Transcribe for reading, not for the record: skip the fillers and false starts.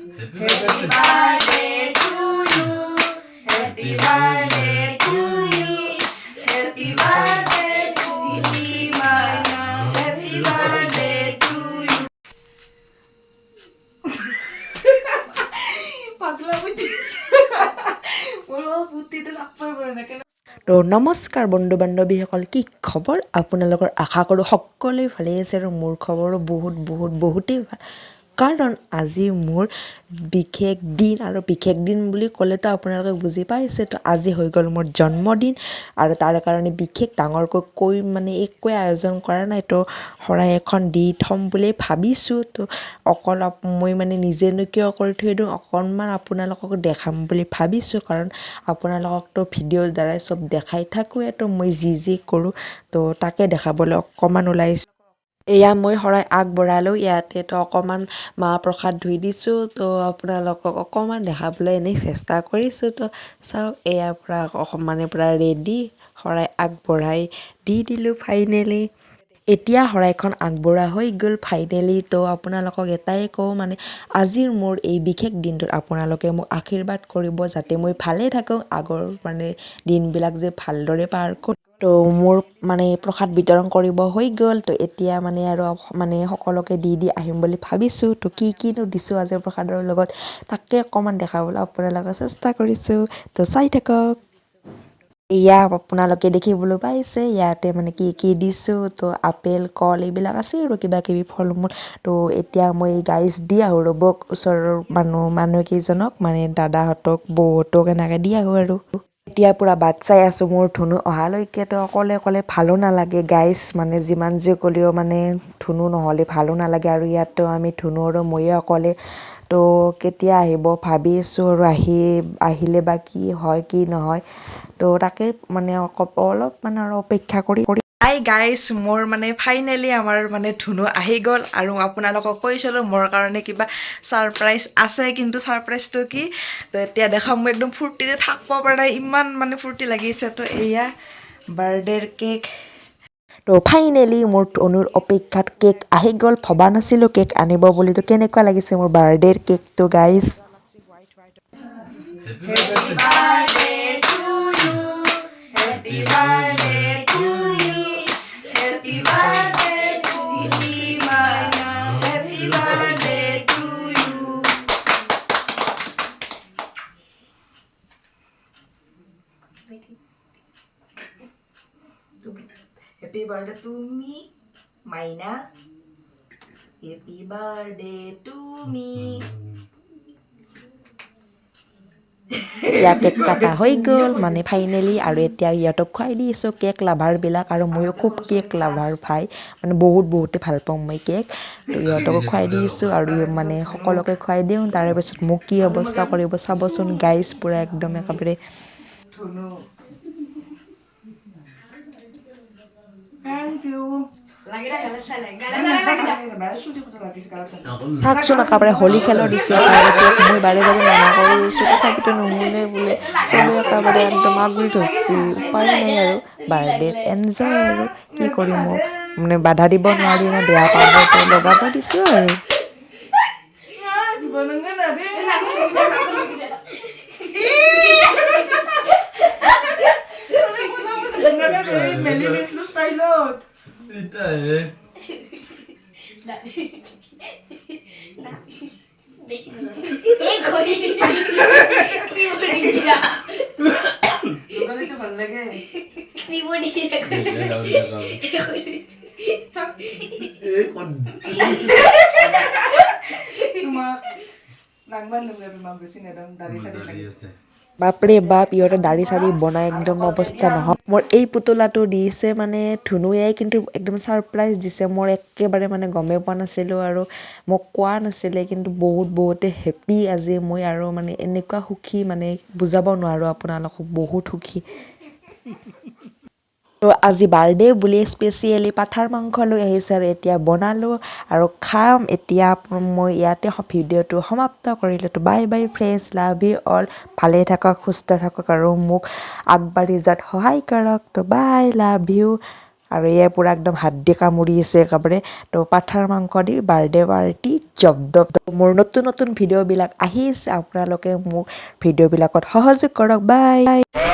Happy birthday to you. Happy birthday to you. Happy birthday to Maina. Happy birthday to you. পাগলা বুদ্ধি বুদ্ধিতে লাগবই পাৰে না কেনে। তো নমস্কাৰ বন্ধু বান্ধৱীসকল, কি খবৰ আপোনালোকৰ? আশা কৰোঁ সকলোৱে ভালেই আছে আৰু মোৰ খবৰো বহুত বহুত বহুতেই ভাল, কাৰণ আজি মোৰ বিশেষ দিন। আৰু বিশেষ দিন বুলি ক'লেতো আপোনালোকে বুজি পাইছে। তো আজি হৈ গ'ল মোৰ জন্মদিন আৰু তাৰ কাৰণে বিশেষ ডাঙৰকৈ কৈ মানে একোৱে আয়োজন কৰা নাই। তো শৰাই এখন দি থ'ম বুলিয়েই ভাবিছোঁ। তো অকল মই মানে নিজেনো কিয় কৰি থৈ দিওঁ, অকণমান আপোনালোকক দেখাম বুলি ভাবিছোঁ, কাৰণ আপোনালোককতো ভিডিঅ'ৰ দ্বাৰাই চব দেখাই থাকোঁৱে। তো মই যি যি কৰোঁ, তো তাকে দেখাবলৈ অকণমান ওলাইছোঁ। এয়া মই শৰাই আগবঢ়ালোঁ ইয়াতে। তো অকণমান মাহ প্ৰসাদ ধুই দিছোঁ। তো আপোনালোকক অকণমান দেখাবলৈ এনেই চেষ্টা কৰিছোঁ। তো চাওক, এয়া পূৰা মানে পূৰা ৰেডি, শৰাই আগবঢ়াই দি দিলোঁ ফাইনেলি। এতিয়া শৰাইখন আগবঢ়োৱা হৈ গ'ল ফাইনেলি। তো আপোনালোকক এটাই কওঁ, মানে আজিৰ মোৰ এই বিশেষ দিনটোত আপোনালোকে মোক আশীৰ্বাদ কৰিব যাতে মই ভালে থাকোঁ, আগৰ মানে দিনবিলাক যে ভালদৰে পাৰ কৰোঁ। তো মোৰ মানে প্ৰসাদ বিতৰণ কৰিব হৈ গ'ল। তো এতিয়া মানে আৰু মানে সকলোকে দি দি আহিম বুলি ভাবিছোঁ। তো কি কিনো দিছোঁ আজিৰ প্ৰসাদৰ লগত, তাকে অকণমান দেখাবলৈ আপোনালোকক চেষ্টা কৰিছোঁ। তো চাই থাকক। এয়া আপোনালোকে দেখিবলৈ পাইছে ইয়াতে মানে কি কি দিছোঁ। তো আপেল, কল এইবিলাক আছে আৰু কিবা কিবি ফল মূল। তো এতিয়া মই গাইজ দি আহোঁ ৰ'ব, ওচৰৰ মানুহকেইজনক, মানে দাদাহঁতক, বৌহঁতক এনেকৈ দি আহোঁ। আৰু এতিয়া পূৰা বাট চাই আছোঁ মোৰ ধুনু অহালৈকে। তো অকলে অকলে ভালো নালাগে গাইজ, মানে যিমান যি ক'লেও মানে ধুনু নহ'লে ভালো নালাগে। আৰু ইয়াততো আমি ধুনু আৰু ময়ে অকলে। তো কেতিয়া আহিব ভাবি আছোঁ আৰু আহিলে বা কি হয় কি নহয়, তো তাকে মানে অলপ মানে আৰু অপেক্ষা কৰি কৰি। হাই গাইজ, মোৰ মানে ফাইনেলি আমাৰ মানে ধুনু আহি গ'ল। আৰু আপোনালোকক কৈছিলোঁ মোৰ কাৰণে কিবা ছাৰপ্ৰাইজ আছে, কিন্তু ছাৰপ্ৰাইজটো কি, তো এতিয়া দেখাম। মই একদম ফূৰ্তিতে থাকিব পৰা নাই, ইমান মানে ফূৰ্তি লাগিছে। তো এয়া বাৰ্থডেৰ কেক। তো ফাইনেলি মোৰ ধুনুৰ অপেক্ষাত কেক আহি গ'ল। ভবা নাছিলোঁ কেক আনিব বুলি। তো কেনেকুৱা লাগিছে মোৰ বাৰ্থডেৰ কেকটো guys? Happy birthday to you. Happy birthday to you. Happy birthday to Maina. Happy birthday to you. Happy birthday to me, Maina. Happy birthday to me. এতিয়া কেক কটা হৈ গ'ল মানে ফাইনেলি। আৰু এতিয়া ইহঁতক খুৱাই দি আছোঁ কেক লাভাৰবিলাক। আৰু ময়ো খুব কেক লাভাৰ ভাই, মানে বহুত বহুতে ভাল পাওঁ মই কেক। তো ইহঁতকো খুৱাই দি আছোঁ আৰু মানে সকলোকে খুৱাই দিওঁ। তাৰে পিছত মোক কি অৱস্থা কৰিব চাবচোন গাইজ, পূৰা একদম একেবাৰে। ধুনু, thank you. থাকচোন, একেবাৰে হোলী খেলৰ দিছে একেবাৰে কেক। মই বাৰে বাৰে মানা কৰি আছোঁ, তথাপিতো নুশুনে বোলে। চবে একেবাৰে একদম আগুৰি ধৰছি। উপায় নাই আৰু, বাৰ্থডেত এনজয় আৰু কি কৰিম? মোক মানে বাধা দিব নোৱাৰি না, বেয়া পাব। তো লগাব দিছোঁ আৰু। দিব নালাগে না দেই। মেলি দিছিলো ষ্টাইলত। বেছি এই কই কি বলি। দোকানীটো ভাল লাগে। নিব নিয়ে। তোমাক নাংমান নাংলা, তোমাক বেছি নেদম, দাড়ি চাড়ি লাগে। বাপৰে বাপ, ইহঁতে দাড়ি চাড়ি বনাই একদম অৱস্থা নহয়। মোৰ এই পুতলাটো দিছে মানে ধুনুৱে, কিন্তু একদম ছাৰপ্ৰাইজ দিছে। মোৰ একেবাৰে মানে গমেই পোৱা নাছিলোঁ আৰু মোক কোৱা নাছিলে, কিন্তু বহুত বহুতে হেপ্পী আজি মই। আৰু মানে এনেকুৱা সুখী, মানে বুজাব নোৱাৰোঁ আপোনালোকক, বহুত সুখী। তো আজি বাৰ্থডে বুলি স্পেচিয়েলি পাঠাৰ মাংস লৈ আহিছে আৰু এতিয়া বনালোঁ আৰু খাম। এতিয়া মই ইয়াতে ভিডিঅ'টো সমাপ্ত কৰিলোঁ। তো bye bye friends, love you all. ভালে থাকক, সুস্থ থাকক আৰু মোক আগবাঢ়ি যোৱাত সহায় কৰক। তো বাই, লাভ you. আৰু এয়া পূৰা একদম হাত দি কামুৰি আছে একেবাৰে। তো পাঠাৰ মাংস দি বাৰ্থডে পাৰ্টি জব্দ। মোৰ নতুন নতুন ভিডিঅ'বিলাক আহি আছে, আপোনালোকে মোক ভিডিঅ'বিলাকত সহযোগ কৰক। বাই।